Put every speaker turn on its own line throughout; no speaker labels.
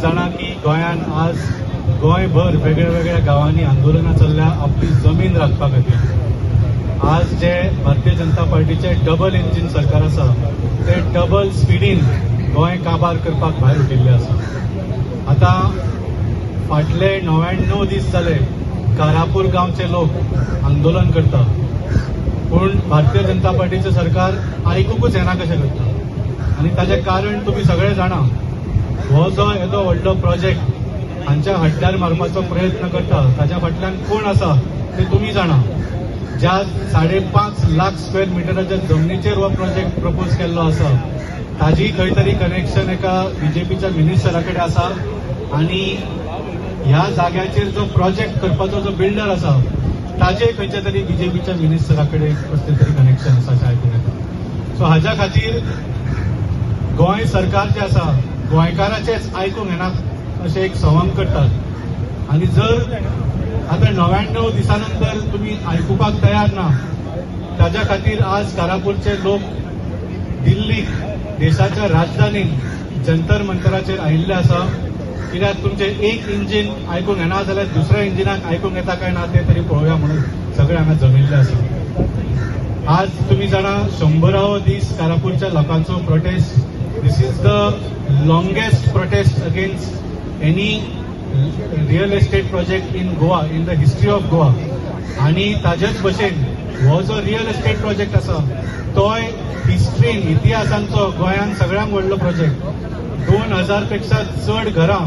जाणा की गोंयांत आज गोंयभर वेगळ्या वेगळ्या गांवांनी आंदोलनां चल्ल्या आपली जमीन राखपा खातीर. आज जे भारतीय जनता पार्टीचे डबल इंजीन सरकार आसा ते डबल स्पिडीन गोंय काबार करपाक भायर उठिल्ले आसा. आतां फाटले 99 दीस जाले कारापूर गांवचे लोक आंदोलन करता, पूण भारतीय जनता पार्टीचें सरकार आयकुकूच येना कशें करता. आनी ताचें कारण तुमी सगळे जाणा, हो जो येदो व्हडलो प्रोजेक्ट हांच्या हड्ड्यार मारपाचो प्रयत्न करता ताच्या फाटल्यान कोण आसा ते तुमी जाणा. ज्या 5.5 लाख स्क्वेअर मिटराच्या जमनीचेर हो प्रोजेक्ट प्रपोज केल्लो आसा ताजी खंय तरी कनेक्शन एका बीजेपीच्या मिनिस्टरा कडेन आसा आनी ह्या जाग्याचेर जो प्रोजेक्ट करपाचो जो बिल्डर आसा ताजे खंयच्या तरी बीजेपीच्या मिनिस्टरा कडेन कसलें तरी कनेक्शन आसा अशें आयकूंक येता. सो हाज्या खातीर गोंय सरकार जें आसा गोंयकाराचेच आयकूंक येना अशें एक सवंग करतात. आनी जर आतां 99 दिसां नंतर तुमी आयकुपाक तयार ना ताज्या खातीर आज कारापूरचे लोक दिल्लीक देशाच्या राजधानीत जंतर मंतराचेर आयिल्ले आसा. कित्याक तुमचें एक इंजीन आयकूंक येना जाल्यार दुसऱ्या इंजिनाक आयकूंक येता काय ना तें तरी पळोवया म्हणून सगळे हांगा जमिल्ले आसा. आज तुमी जाणा 100वो दीस कारापूरच्या लोकांचो protest. This is the longest protest against any real estate project in Goa, in the history of Goa. आनी ताजेच भशेन हो जो रियल एस्टेट प्रोजेक्ट आसा तोय हिस्ट्रीन इतिहासांचो गोंयांत सगळ्यांत व्हडलो प्रोजेक्ट. 2000 पेक्षा चड घरां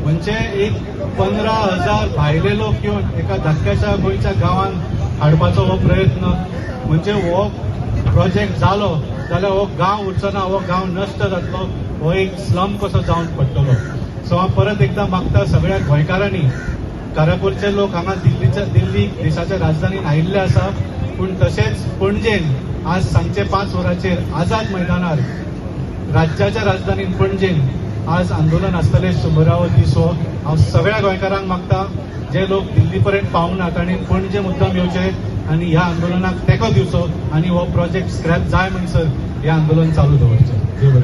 म्हणजे एक 15,000 भायले लोक येवन एका धाकट्याच्या गोंयच्या गांवांत हाडपाचो हो प्रयत्न. म्हणजे हो प्रोजेक्ट जालो जाल्यार हो गांव उरचो ना, हो गांव नश्ट जातलो, हो एक स्लम कसो जावन पडटलो. सो हांव परत एकदां मागता सगळ्या गोंयकारांनी, कारापूरचे लोक हांगा दिल्ली देशाच्या राजधानीत आयिल्ले आसा, पूण तशेंच पणजेन आज सांजचे 5 वरांचेर आझाद मैदानार राज्याच्या राजधानीत पणजेन आज आंदोलन आसतलें 100वो दीस. हो हांव सगळ्या गोंयकारांक मागता जे लोक दिल्ली पर्यंत पावूंक ना तांणी पणजे मुद्दाम येवचे आनी ह्या आंदोलनाक तेंको दिवचो आनी हो प्रोजेक्ट स्क्रॅप जाय म्हणसर हें आंदोलन चालू दवरचें. देव बरें.